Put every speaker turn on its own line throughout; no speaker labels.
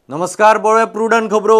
नमस्कार, पळोवया प्रुडंट खबरो.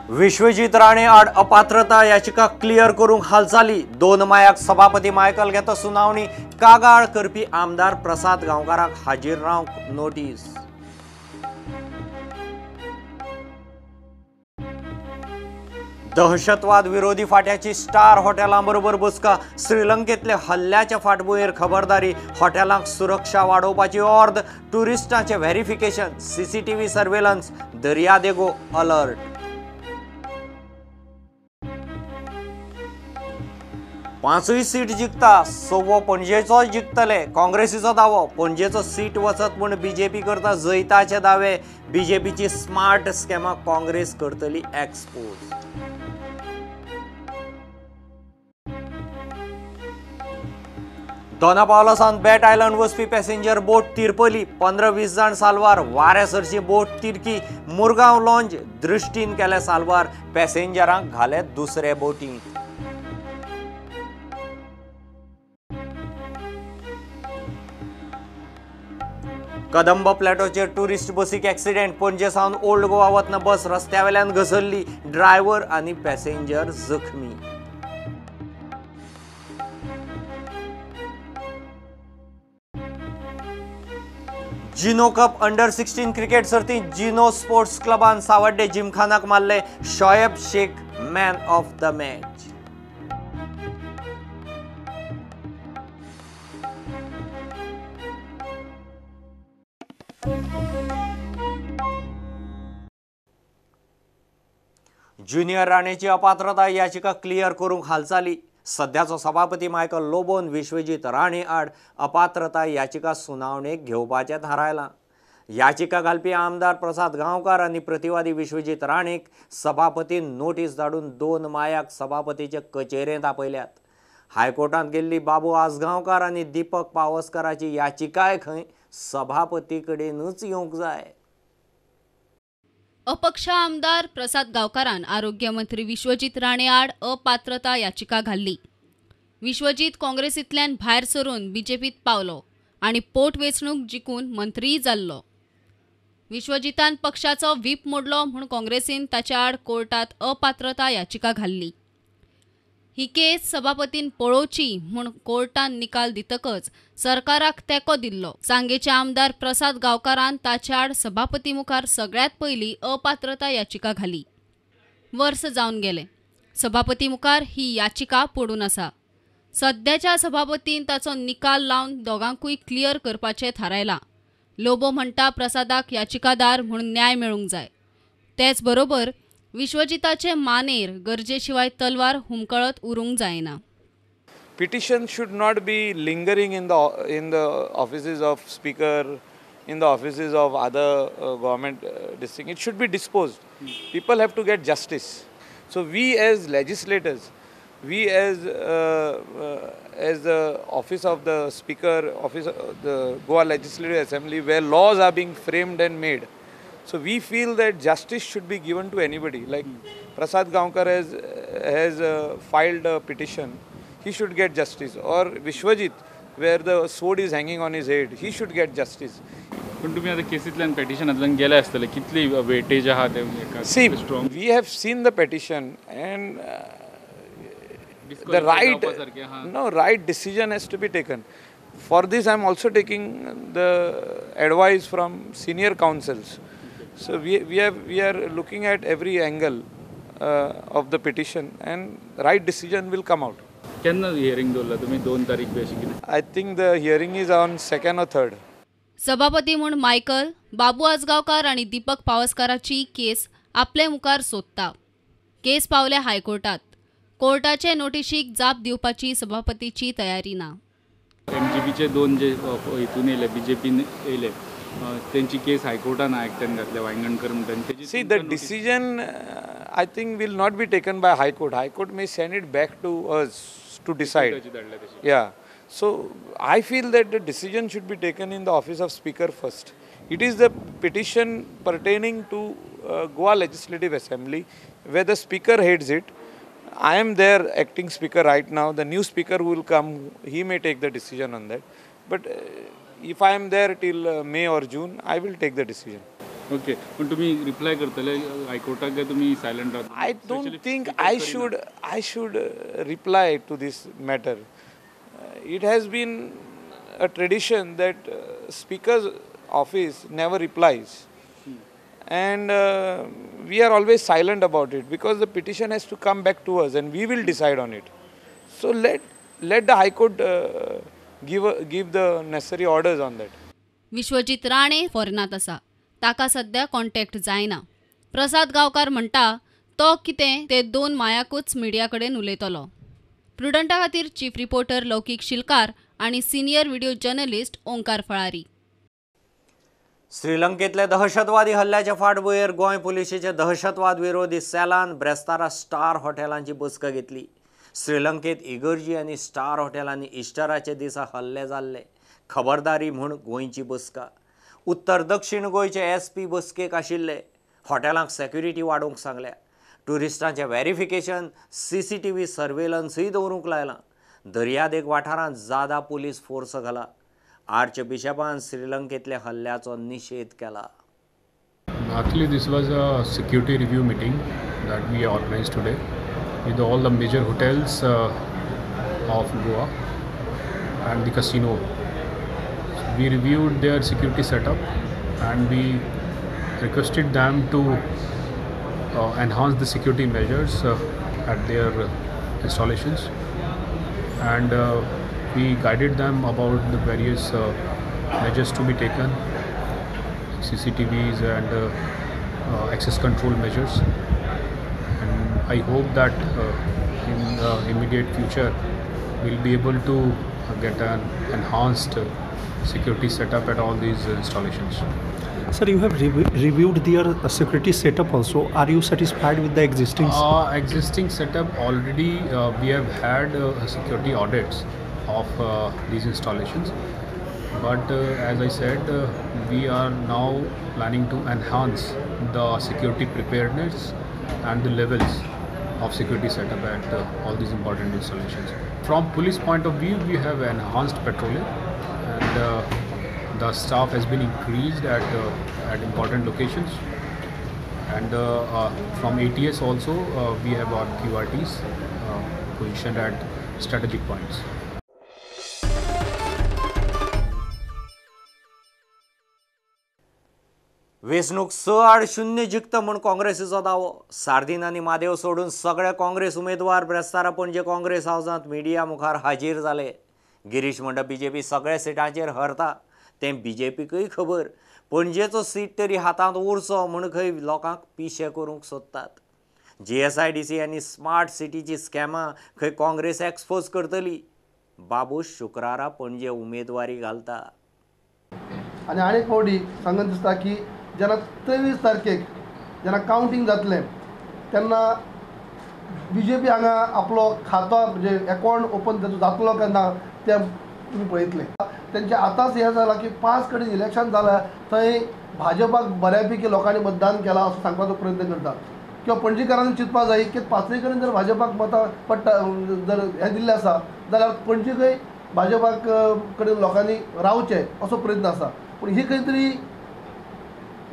विश्वजीत राणे आड अपात्रता याचिका क्लियर करूंक हालचाली. 2 मायाक सभापती मायकल घेता सुनावणी. कागाळ करपी आमदार प्रसाद गांवकाराक हाजीर रावंक नोटीस. दहशतवाद विरोधी फाट्याची स्टार हॉटेलां बरोबर बसका. श्रीलंकेतले हल्ल्याच्या फाटभुंयेर खबरदारी. हॉटेलांक सुरक्षा वाडोवपाची ऑर्द. टुरिस्टांचे व्हेरिफिकेशन, सीसीटीव्ही सर्वेलन्स, दर्यादेगो अलर्ट. 5 सीट जिखता, 6वो पणजेचोय जिखतले. काँग्रेसीचो दावो. पणजेचो सीट वचत म्हूण बीजेपी करता जैताचे दावे. बीजेपीची स्मार्ट स्कॅमां काँग्रेस करतली एक्सपोज. दोना पावला सावन बॅट आयलंड वचपी पॅसेंजर बोट तिरपली. 15-20 जाण साल्वार. वाऱ्या सरशी बोट तिरकी. मुरगांव लॉंज दृश्टीन केले साल्वार. पॅसेंजरांक घाले दुसरे बोटींत. कदंब प्लॅटोचेर टुरिस्ट बसीक एक्सिडेंट. पणजे सावन ओल्ड गोवा वतना बस रस्त्या वेल्यान घसरली. ड्रायव्हर आनी पॅसेंजर जखमी. जिनो कप अंडर 16 क्रिकेट सर्तींत जिनो स्पोर्ट्स क्लबान सावड्डे जिमखानाक मारले. Shoaib Shaikh man of the match. Junior राणेची अपात्रता याचिका क्लियर करूंक हालचाली. सध्याचो सभापती मायकल लोबोन विश्वजीत राणे आड अपात्रता याचिका सुनावणेक घेवपाचें थारायलां. याचिका घालपी आमदार प्रसाद गांवकार आनी प्रतिवादी विश्वजीत राणेक सभापतीन नोटीस धाडून 2 मायाक सभापतीचे कचेरेंत आपयल्यात. हायकोर्टांत गेल्ली बाबू आजगांवकार आनी दीपक पावसकाराची याचिकाय खंय सभापती कडेनूच येवंक जाय.
अपक्ष आमदार प्रसाद गांवकारान आरोग्य मंत्री विश्वजीत राणे आड अपात्रता याचिका घाल्ली. विश्वजीत काँग्रेसींतल्यान भायर सरून बीजेपीत पावलो आनी पोटवेंचणूक जिखून मंत्रीय जाल्लो. विश्वजीतान पक्षाचो व्हीप मोडलो म्हूण काँग्रेसीन ताच्या आड कोर्टात अपात्रता याचिका घाल्ली. ही केस सभापतीन पळोवची म्हूण कोर्टान निकाल दितकच सरकाराक तेंको दिल्लो. सांगेचे आमदार प्रसाद गांवकारान ताच्या आड सभापती मुखार सगळ्यांत पयली अपात्रता याचिका घाली. वर्स जावन गेलें, सभापती मुखार ही याचिका पडून आसा. सद्याच्या सभापतीन ताचो निकाल लावन दोगांकूय क्लियर करपाचें थारायलां. लोबो म्हणटा प्रसादाक याचिकादार म्हूण न्याय मेळूंक जाय. तेच बरोबर विश्वजिताचे मानेर गरजे शिवाय तलवार हुमकळत उरूंक जायना.
Petition should not be lingering in the offices of speaker, in the offices of other government this thing. It should be disposed. People have to get justice. So we as legislators, we as the office of the speaker, office of the Goa Legislative Assembly, where laws are being framed and made. So we feel that justice should be given to anybody. Like Prasad Gaonkar has filed a petition, he should get justice. Or Vishwajit, where the sword is hanging on his head, he should get justice.
पण तुम्ही आता केसीतल्यान पेटिशनांतल्यान गेले आसतले, कितली weightage आहा ते?
See, we have seen the petition and the right, no, right decision has to be taken. For this, I am also taking the advice from senior counsels. So we are looking at every angle of the petition and right decision will come out.
केन्ना hearing दवरला तुम्ही? 2 तारीख बी अशी कितें?
I think the hearing is on 2nd or 3rd.
सभापती म्हूण Michael, बाबू आजगांवकार आनी दीपक पावसकाराची केस आपले मुखार सोदता. केस पावल्या हायकोर्टात. कोर्टाचे नोटिशीक जाप दिवपाची सभापतीची तयारी ना.
एमजीपीचे 2 जे हितून येयले, बीजेपीन येयले, त्यांची केस हायकोर्टान एकट्यान घातल्या वायंगणकर म्हणटा.
See, the decision I think will not be taken by High Court. High Court may send it back to us to decide. Yeah. So I feel that the decision should be taken in the office of Speaker first. It is the petition pertaining to Goa Legislative Assembly where the Speaker heads it. I am their acting Speaker right now. The new Speaker who will come, he may take the decision on that. But if I am there till May or June, I will take the decision.
Okay, पण तुम्ही reply करतले हायकोर्टाक काय तुम्ही silent राहता?
I don't think I should reply to this matter. It has been a tradition that speaker's office never replies, and we are always silent about it because the petition has to come back to us and we will decide on it. So let the High Court give the necessary orders on that.
Vishwajit Rane फॉरेनात आसा, ताका सध्या contact जायना. प्रसाद गांवकार म्हणटा तो कितें ते 2 मायाकूच media कडेन उलयतलो. प्रुडंटा खातीर चीफ रिपोर्टर लौकीक शिलकार आनी senior video journalist Omkar Falari.
श्रीलंकेतले दहशतवादी हल्ल्याच्या फाटभुंयेर गोंय पुलिशेचे दहशतवाद विरोधी सेलान ब्रेस्तारा स्टार हॉटेलांची बसका घेतली. श्रीलंकेत इगर्जी आनी स्टार हॉटेलांनी इस्टराचे दिसा हल्ले जाल्ले, खबरदारी म्हूण गोंयची बसका. उत्तर दक्षिण गोंयचे SP बसकेक आशिल्ले. हॉटेलांक सेक्युरिटी वाडोवंक सांगल्या. ट्युरिस्टांचें व्हेरिफिकेशन, CCTV सर्वेलन्सूय दवरूंक लायलां. दर्यादेग वाठारांत जादा पुलीस फोर्स घाला. आर्च बिशपान श्रीलंकेतल्या हल्ल्याचो निशेध केला.
Actually, this was a security review meeting that we organized today with all the major hotels of Goa and the casino. We reviewed their security setup and we requested them to enhance the security measures at their installations, and we guided them about the various measures to be taken, CCTVs and access control measures. And I hope that in the immediate future we'll be able to get an enhanced security setup at all these installations.
Sir, you have reviewed their security setup also. Are you satisfied with the existing?
Existing setup already we have had security audits of these installations, but as I said, we are now planning to enhance the security preparedness and the levels of security setup at all these important installations. From police point of view, we have enhanced patrolling, and the staff has been increased at important locations, and from ATS also we have our QRTs positioned at strategic points.
वेंचणूक 6-0 जिखता म्हूण काँग्रेसीचो दावो. सार्दीन आनी मादेव सोडून सगळे काँग्रेस उमेदवार ब्रेस्तारा Panaji Congress हावजांत media मुखार हाजीर जाले. गिरीश म्हणटा बीजेपी सगळ्या सिटांचेर हरता तें बीजेपीकूय खबर. पणजेचो सीट तरी हातांत उरचो म्हूण खंय लोकांक पिशे करूंक सोदतात. GSIDC आनी स्मार्ट सिटीची स्कॅमां खंय काँग्रेस एक्सपोज करतली. बाबू शुक्रारा पणजे उमेदवारी घालता.
आनी आनीक फावटी सांगन दिसता की जेन्ना 23 तारखेक जेन्ना कावंटींग जातलें तेन्ना बीजेपी हांगा आपलो खातो म्हणजे अकावंट ओपन जातलो काय ना तें तुमी पळयतले. तेंचें आतांच हें जालां की 5 कडेन इलेक्शन जालां थंय भाजपाक बऱ्यापैकी लोकांनी मतदान केलां असो सांगपाचो प्रयत्न करतात. किंवा पणजीकारांनी चिंतपाक जाय की 5 कडेन जर भाजपाक मतां पडटा जर हें दिल्लें आसा जाल्यार पणजीकय भाजपाक कडेन लोकांनी रावचें असो प्रयत्न आसा. पूण ही खंय तरी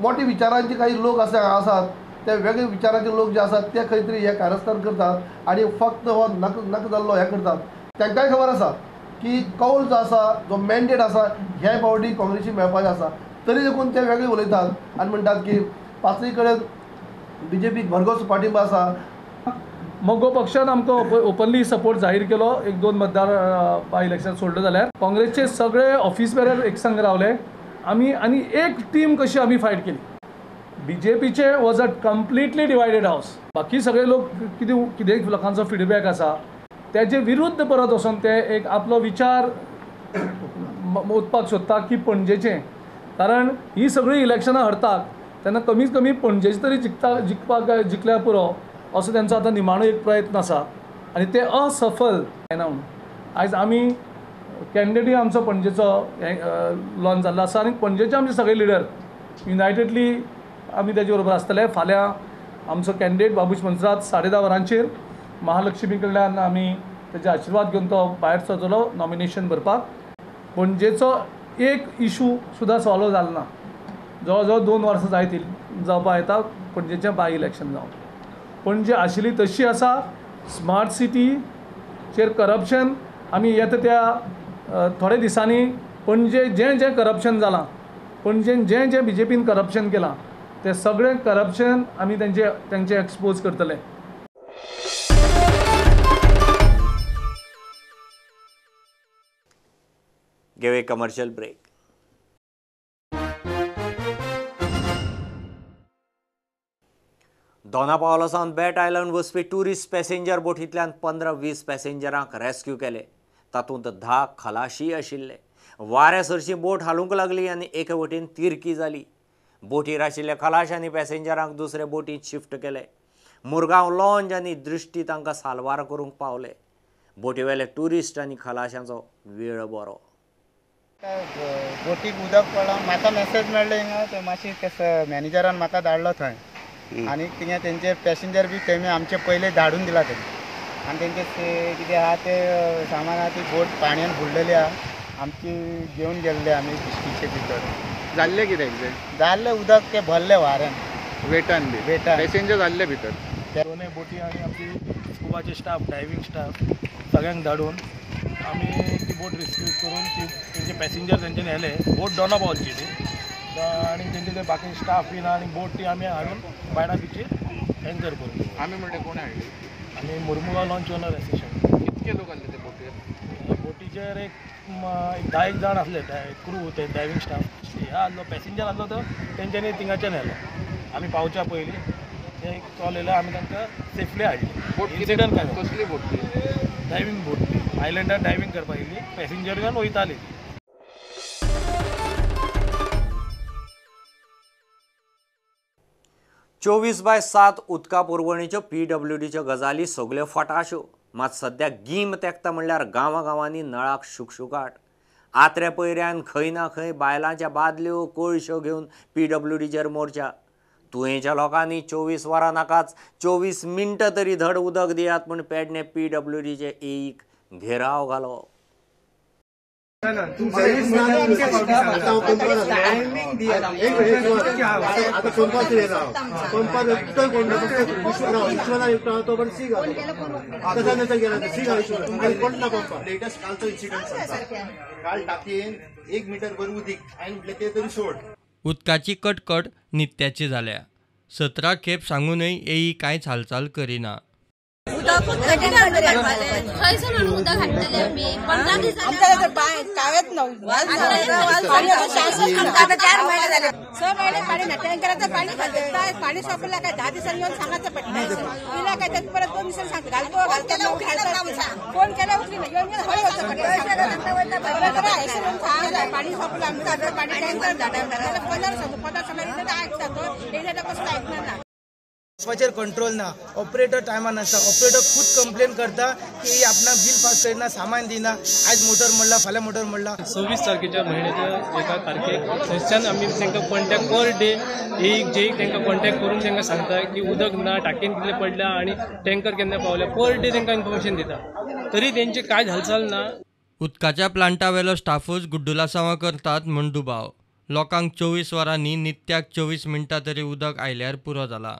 मोठे विचारांचे काही लोक असे आसात, ते वेगळे विचारांचे लोक जे आसात ते खंय तरी हे कारस्थान करतात आनी फक्त हो नक नक जाल्लो हें करतात. तांकांय खबर आसा की कौल जो आसा, जो मॅन्डेट आसा हे फावटी काँग्रेसी मेळपाचें आसा, तरी देखून ते वेगळे उलयतात आनी म्हणटात की 5 कडेन बीजेपीक भरघोस पाठिंबो आसा.
मगो पक्षान आमकां ओपनली सपोर्ट जाहीर केलो. 1-2 मतदार बाय इलेक्शन सोडलो जाल्यार काँग्रेसचे सगळे ऑफिस बेरर एकसंग रावले आमी आनी एक टीम कशी आमी फायट केली. बीजेपीचे was a completely divided house. बाकी सगळे लोक कितें कितें लोकांचो फिडबॅक आसा त्याचे विरुद्ध परत वचोन ते एक आपलो विचार ओतपाक सोदता की पणजेचें, कारण ही सगळीं इलेक्शनां हरतात तेन्ना कमीत कमी पणजेचें तरी जिखपाक जिखल्यार पुरो असो तेंचो आतां निमाणो एक प्रयत्न आसा आनी ते असफल जायना म्हणून आयज आमी कॅन्डिडेटूय आमचो पणजेचो लॉन्च जाल्लो आसा आनी पणजेचे आमचे सगळे लिडर युनायटेडली आमी तेजे बरोबर आसतले. फाल्यां आमचो कॅन्डिडेट बाबूश मोन्सेरात 10:30 वरांचेर महालक्ष्मी कडल्यान आमी तेजे आशिर्वाद घेवन तो भायर सरतलो नॉमिनेशन भरपाक. पणजेचो एक इशू सुद्दां सॉल्व जालो ना. जवळ जवळ 2 वर्सां जायत जावपा येता पणजेचें बाय इलेक्शन जावन. पणजे आशिल्ली तशी आसा. स्मार्ट सिटीचेर करप्शन आमी येता त्या थोडे दिसांनी पणजे जें जें करप्शन जालां, पणजेन जें जें बीजेपीन करप्शन केलां तें सगळें करप्शन आमी तेंचे एक्सपोज करतले.
घेवया कमर्शियल ब्रेक. दोना पावला सावन बेट आयलंड वचपी ट्युरिस्ट पॅसेंजर बोटींतल्यान 15-20 पॅसेंजरांक रेस्क्यू केले. तातूंत 10 खलाशी आशिल्ले. वाऱ्या सरशी बोट हालूंक लागली आनी एके वटेन तिरकी जाली. बोटीर आशिल्ल्या खलाश आनी पॅसेंजरांक दुसरे बोटींत शिफ्ट केले. मुरगांव लॉंज आनी दृश्टी तांकां साल्वार करूंक पावले. बोटीवेले ट्युरिस्ट आनी खलाशांचो वेळ बरो.
बोटीक उदक पडलां, म्हाका मॅसेज मेळ्ळो हिंगा, ते मातशें ते मॅनेजरान म्हाका धाडलो थंय आनी थिंगा तेंचे पॅसेंजर बी तेमी आमचे पयले धाडून दिला तेमी आनी तेंचे कितें आहा ते सामान आहा ती बोट पाणयेन बुडलेली आहा, आमची घेवन गेल्ले आमी बिश्टीचे भितर.
जाल्लें कितें एक्झॅक्ट?
जाल्लें उदक तें भरलें वाऱ्यान,
वेटान बी,
वेटान
पॅसेंजर जाल्ले भितर.
दोनूय बोटी आनी आमची स्कुबाचे स्टाफ, डायवींग स्टाफ सगळ्यांक धाडून आमी ती बोट रेस्क्यू करून ती तेंचे पॅसेंजर तेंच्यानी व्हेले. बोट दोना पावलची ती आनी तेंचे ते बाकी स्टाफ बीन आनी बोट ती आमी हाडून बायणा बिचीर एंकर करून.
आमी म्हणल्यार कोण हाडली?
आमी मुरमुगांव लॉंच ओनर एसोसिएशन.
कितके लोक आसले ते बोटीर?
बोटीचेर एक 10 जाण आसले, क्रू ते डायवींग स्टाफ हे आसलो, पॅसेंजर आसलो तो तेंच्यांनी थिंगाच्यान व्हेलो. आमी पावच्या पयलीं ते कॉल येयलो, आमी तांकां सेफली हाडली.
बोट
इन्सिडंट काय?
कसली बोट ती?
डायवींग बोट ती, आयलंडार डायवींग करपाक येयली, पॅसेंजर घेवन वयताली.
चोवीस बाय 7 उदका पुरवणीच्यो पीडब्ल्यूडीच्यो गजाली सगल्यो फटाश्यो. मात सद्या गीम तेकता म्हणल्यार गांवागांवांनी नळाक शुकशुकाट. आत्र्या पयऱ्यान खंय ना खंय बायलांच्या बादल्यो कोळश्यो घेवन पीडब्ल्यूडीचेर मोर्चा. तुयेंच्या लोकांनी 24 वरां नाकाच 24 मिनटां तरी धड उदक दियात म्हूण पेडणे पीडब्ल्यूडीचे एक घेराव घालो.
उदकाची कटकट नित्याची जाल्या. 17 खेप सांगूनय एई कांयच हालचाल करिना.
पाणी सोंपला काय 10 दिसांनी येऊन सांगायचं पडटा, तिला काय परत 2 दिसांनी सांगता घालतो फोन केला उखली ना येऊन पाणी सोंपलं आमचं, पाणी टँकर पदार सांगतो, पदार सांगता ऐकता तो कसं ऐकणार ना.
वचपाचेर कंट्रोल ना, ऑपरेटर टायमान आसता, ऑपरेटर खूद कंप्लेन करता की आपणाक बील पास करिना, सामान दिना, आयज मोटर मोडला फाल्यां मोटर मोडला.
26 तारखेच्या म्हयन्याच्या एका तारखेक थंयच्यान आमी तांकां कॉन्टेक्ट पर डे एक जेक तांकां कॉन्टेक्ट करून तांकां सांगता की उदक ना, टाकयेन कितलें पडल्या आनी टँकर केन्ना पावल्या, पर डे तांकां इन्फॉर्मेशन दिता, तरी तेंचे कांयच हालचाल ना.
उदकाच्या प्लांटावेलो स्टाफूच गुड्डुलासांवां करतात म्हूण दुबाव. लोकांक 24 वरांनी नित्याक 24 मिनटां तरी उदक आयल्यार पुरो जाला.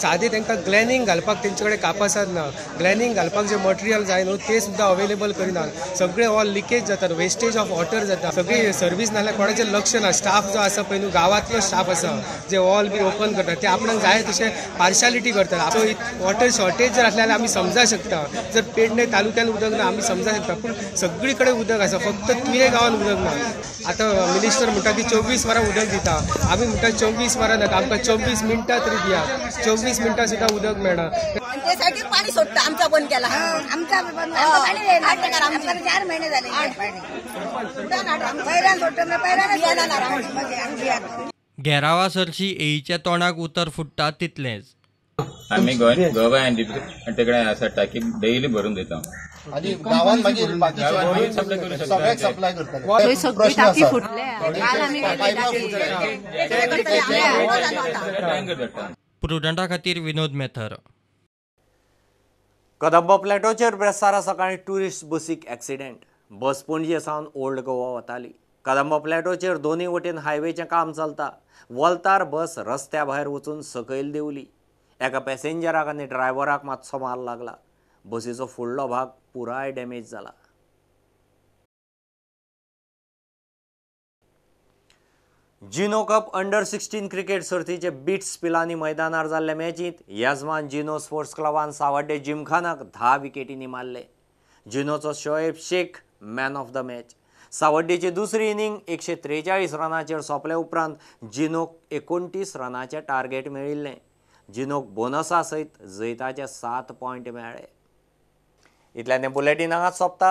सादें तांकां ग्लॅनिंग घालपाक तेंचे कडेन कापासाद ना, ग्लॅनिंग घालपाक जे मटेरियल जाय न्हू ते सुद्दां अवेलेबल करिना, सगळे ऑल लिकेज जातात, वेस्टेज ऑफ वॉटर जाता, सगळी सर्वीस नाल्यार कोणाचें लक्ष ना. स्टाफ जो आसा पळय न्हू गांवांतलो स्टाफ आसा जे ऑल बी ओपन करतात ते आपणाक जाय तशें पार्शालिटी करतात. सो वॉटर शॉर्टेज जर आसलें जाल्यार आमी समजा शकता, जर पेडणे तालुक्यान उदक ना आमी समजा शकता, पूण सगळी कडेन उदक आसा, फक्त तुयें गांवान उदक ना. आतां मिनिस्टर म्हणटा की 24 वरां उदक दिता, आमी म्हणटा 24 वरां नाका, आमकां 24 मिनटां तरी दिया, 24 मिनटां सुद्दां उदक मेळना.
ते पाणी सोडता, आमचा बंद केला, आमचा बंद 4 महिने झाले पाणी.
घेरावा सरशी एईच्या तोंडाक उतर फुट्टा तितलेंच.
आमी गोवा एनडीपी आसा टाकी डेली भरून दिता
आणि गावान मागीर सगळ्याक सप्लाय करता.
सगळी टाकी फुटल्या.
प्रुडंटा खातीर विनोद मेथर.
कदंब प्लॅटोचेर ब्रेस्तारा सकाळी ट्युरिस्ट बसीक एक्सिडेंट. बस पणजे सावन ओल्ड गोवा वताली. कदंबा प्लॅटोचेर दोनूय वटेन हायवेचें काम चलता. वल्तार बस रस्त्या भायर वचून सकयल देंवली. एका पॅसेंजराक आनी ड्रायव्हराक मातसो मार लागला. बसीचो फुडलो भाग पुराय डॅमेज जाला. जिनो कप अंडर 16 क्रिकेट सर्तीचे बिट्स पिलानी मैदानार जाल्ले मॅचींत येजमान जिनो स्पोर्ट्स क्लबान सावड्डे जिमखानाक 10 विकेटींनी मारले. जिनोचो Shoaib Shaikh man of the match. सावड्डेची दुसरी इनिंग 143 रनाचेर सोंपले उपरांत जिनोक 29 रनाचें टार्गेट मेळिल्लें. जिनोक बोनसा सयत जैताचे 7 पॉयंट मेळ्ळे. इतल्यान हें बुलेटीन हांगाच सोंपता.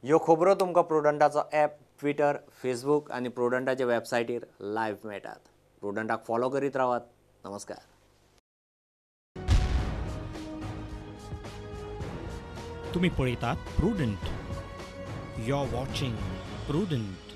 ह्यो खबरो तुमकां प्रुडंटाचो ॲप, ट्विटर, फेसबूक आनी प्रुडंटाच्या वेबसायटीर लायव्ह मेळटात. प्रुडंटाक फॉलो करीत रावात. नमस्कार.
तुम्ही पळयतात Prudent. You are watching Prudent.